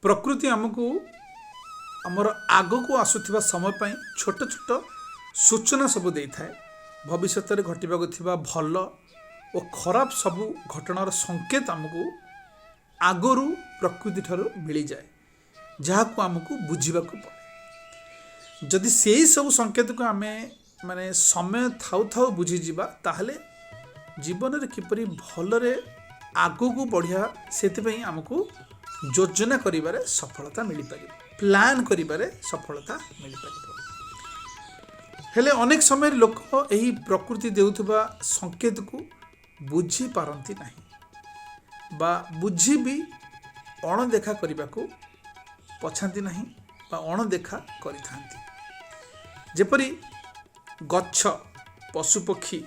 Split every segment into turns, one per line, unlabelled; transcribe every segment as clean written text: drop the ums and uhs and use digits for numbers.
ପ୍ରକୃତି ଆମକୁ ଆମର ଆଗକୁ ଆସୁଥିବା ସମୟ ପାଇଁ ଛୋଟ ଛୋଟ ସୂଚନା ସବୁ ଦେଇଥାଏ। ଭବିଷ୍ୟତରେ ଘଟିବାକୁ ଥିବା ଭଲ ଓ ଖରାପ ସବୁ ଘଟଣାର ସଂକେତ ଆମକୁ ଆଗରୁ ପ୍ରକୃତି ଠାରୁ ମିଳିଯାଏ, ଯାହାକୁ ଆମକୁ ବୁଝିବାକୁ ପଡ଼େ। ଯଦି ସେଇ ସବୁ ସଂକେତକୁ ଆମେ ମାନେ ସମୟ ଥାଉ ଥାଉ ବୁଝିଯିବା, ତାହେଲେ ଜୀବନରେ କିପରି ଭଲରେ ଆଗକୁ ବଢ଼ିବା, ସେଥିପାଇଁ ଆମକୁ ଯୋଜନା କରିବାରେ ସଫଳତା ମିଳିପାରିବ, ପ୍ଲାନ୍ କରିବାରେ ସଫଳତା ମିଳିପାରିବ। ହେଲେ ଅନେକ ସମୟରେ ଲୋକ ଏହି ପ୍ରକୃତି ଦେଉଥିବା ସଂକେତକୁ ବୁଝିପାରନ୍ତି ନାହିଁ ବା ବୁଝି ବି ଅଣଦେଖା କରିବାକୁ ପଛାନ୍ତି ନାହିଁ ବା ଅଣଦେଖା କରିଥାନ୍ତି। ଯେପରି ଗଛ, ପଶୁପକ୍ଷୀ,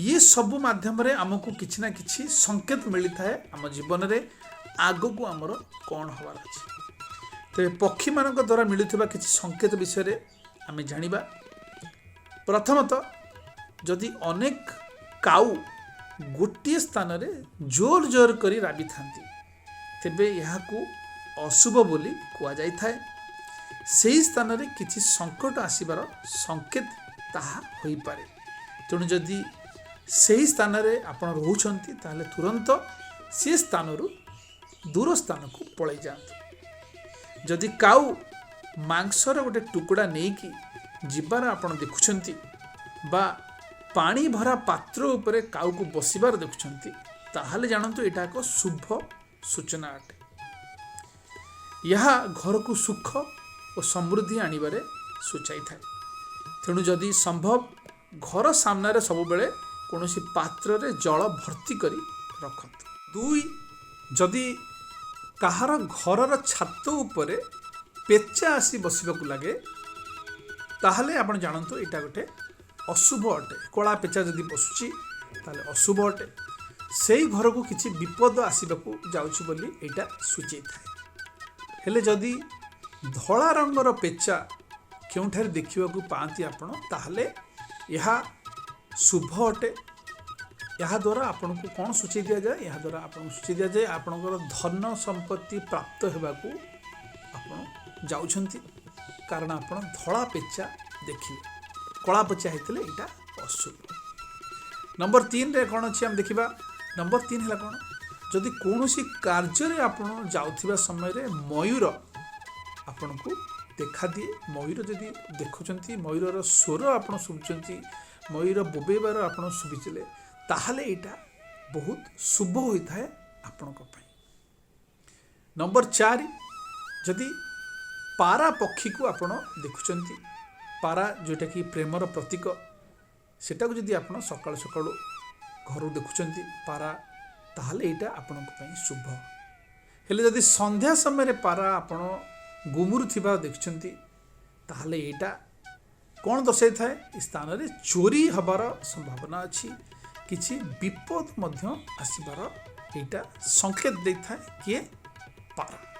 ଇଏ ସବୁ ମାଧ୍ୟମରେ ଆମକୁ କିଛି ନା କିଛି ସଂକେତ ମିଳିଥାଏ ଆମ ଜୀବନରେ ଆଗକୁ ଆମର କ'ଣ ହେବାର ଅଛି। ତେବେ ପକ୍ଷୀମାନଙ୍କ ଦ୍ୱାରା ମିଳୁଥିବା କିଛି ସଂକେତ ବିଷୟରେ ଆମେ ଜାଣିବା। ପ୍ରଥମତଃ, ଯଦି ଅନେକ କାଉ ଗୋଟିଏ ସ୍ଥାନରେ ଜୋର ଜୋର କରି ରାବିଥାନ୍ତି, ତେବେ ଏହାକୁ ଅଶୁଭ ବୋଲି କୁହାଯାଇଥାଏ। ସେହି ସ୍ଥାନରେ କିଛି ସଙ୍କଟ ଆସିବାର ସଂକେତ ତାହା ହୋଇପାରେ। ତେଣୁ ଯଦି ସେହି ସ୍ଥାନରେ ଆପଣ ରହୁଛନ୍ତି, ତାହେଲେ ତୁରନ୍ତ ସେ ସ୍ଥାନରୁ ଦୂର ସ୍ଥାନକୁ ପଳାଇ ଯାଆନ୍ତୁ। ଯଦି କାଉ ମାଂସର ଗୋଟେ ଟୁକୁଡ଼ା ନେଇକି ଯିବାର ଆପଣ ଦେଖୁଛନ୍ତି ବା ପାଣି ଭରା ପାତ୍ର ଉପରେ କାଉକୁ ବସିବାର ଦେଖୁଛନ୍ତି, ତାହେଲେ ଜାଣନ୍ତୁ ଏଇଟା ଏକ ଶୁଭ ସୂଚନା ଅଟେ। ଏହା ଘରକୁ ସୁଖ ଓ ସମୃଦ୍ଧି ଆଣିବାରେ ସୂଚାଇଥାଏ। ତେଣୁ ଯଦି ସମ୍ଭବ, ଘର ସାମ୍ନାରେ ସବୁବେଳେ କୌଣସି ପାତ୍ରରେ ଜଳ ଭର୍ତ୍ତି କରି ରଖନ୍ତୁ। ଦୁଇ, ଯଦି କାହାର ଘରର ଛାତ ଉପରେ ପେଚା ଆସି ବସିବାକୁ ଲାଗେ, ତାହେଲେ ଆପଣ ଜାଣନ୍ତୁ ଏଇଟା ଗୋଟେ ଅଶୁଭ ଅଟେ। କଳା ପେଚା ଯଦି ବସୁଛି, ତାହେଲେ ଅଶୁଭ ଅଟେ। ସେଇ ଘରକୁ କିଛି ବିପଦ ଆସିବାକୁ ଯାଉଛି ବୋଲି ଏଇଟା ସୂଚେଇଥାଏ। ହେଲେ ଯଦି ଧଳା ରଙ୍ଗର ପେଚା କେଉଁଠାରେ ଦେଖିବାକୁ ପାଆନ୍ତି ଆପଣ, ତାହେଲେ ଏହା ଶୁଭ ଅଟେ। ଏହାଦ୍ୱାରା ଆପଣଙ୍କୁ କ'ଣ ସୂଚେଇ ଦିଆଯାଏ? ଏହାଦ୍ୱାରା ଆପଣଙ୍କୁ ସୂଚେଇ ଦିଆଯାଏ, ଆପଣଙ୍କର ଧନ ସମ୍ପତ୍ତି ପ୍ରାପ୍ତ ହେବାକୁ ଆପଣ ଯାଉଛନ୍ତି, କାରଣ ଆପଣ ଧଳା ପେଚା ଦେଖିଲେ। କଳା ପେଚା ହେଇଥିଲେ ଏଇଟା ଅଶୁଭ। ନମ୍ବର 3ରେ କ'ଣ ଅଛି ଆମେ ଦେଖିବା। ନମ୍ବର 3 ହେଲା କ'ଣ? ଯଦି କୌଣସି କାର୍ଯ୍ୟରେ ଆପଣ ଯାଉଥିବା ସମୟରେ ମୟୂର ଆପଣଙ୍କୁ ଦେଖାଦିଏ, ମୟୂର ଯଦି ଦେଖୁଛନ୍ତି, ମୟୂରର ସ୍ୱର ଆପଣ ଶୁଭୁଛନ୍ତି, ମୟୂର ବୋବେଇବାର ଆପଣ ଶୁଭିଥିଲେ, ତାହେଲେ ଏଇଟା ବହୁତ ଶୁଭ ହୋଇଥାଏ ଆପଣଙ୍କ ପାଇଁ। ନମ୍ବର 4, ଯଦି ପାରା ପକ୍ଷୀକୁ ଆପଣ ଦେଖୁଛନ୍ତି, ପାରା ଯେଉଁଟାକି ପ୍ରେମର ପ୍ରତୀକ, ସେଟାକୁ ଯଦି ଆପଣ ସକାଳୁ ସକାଳୁ ଘରୁ ଦେଖୁଛନ୍ତି ପାରା, ତାହେଲେ ଏଇଟା ଆପଣଙ୍କ ପାଇଁ ଶୁଭ। ହେଲେ ଯଦି ସନ୍ଧ୍ୟା ସମୟରେ ପାରା ଆପଣ ଗୁମୁରୁ ଥିବା ଦେଖୁଛନ୍ତି, ତାହେଲେ ଏଇଟା କ'ଣ ଦର୍ଶାଇଥାଏ? ଏ ସ୍ଥାନରେ ଚୋରି ହେବାର ସମ୍ଭାବନା ଅଛି, କିଛି ବିପଦ ମଧ୍ୟ ଆସିବାର ଏଇଟା ସଂକେତ ଦେଇଥାଏ। କିଏ? ପାରା।